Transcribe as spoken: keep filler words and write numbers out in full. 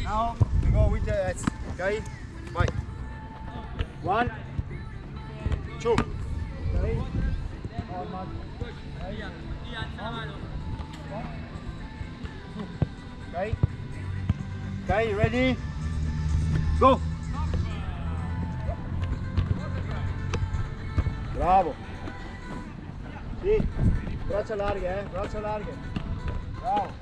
Now, we go with the S, okay? Bye. One, two. Okay? Okay? Okay, ready? Go! Bravo! Sì, bracia larghe, eh, bracia larghe. Bravo!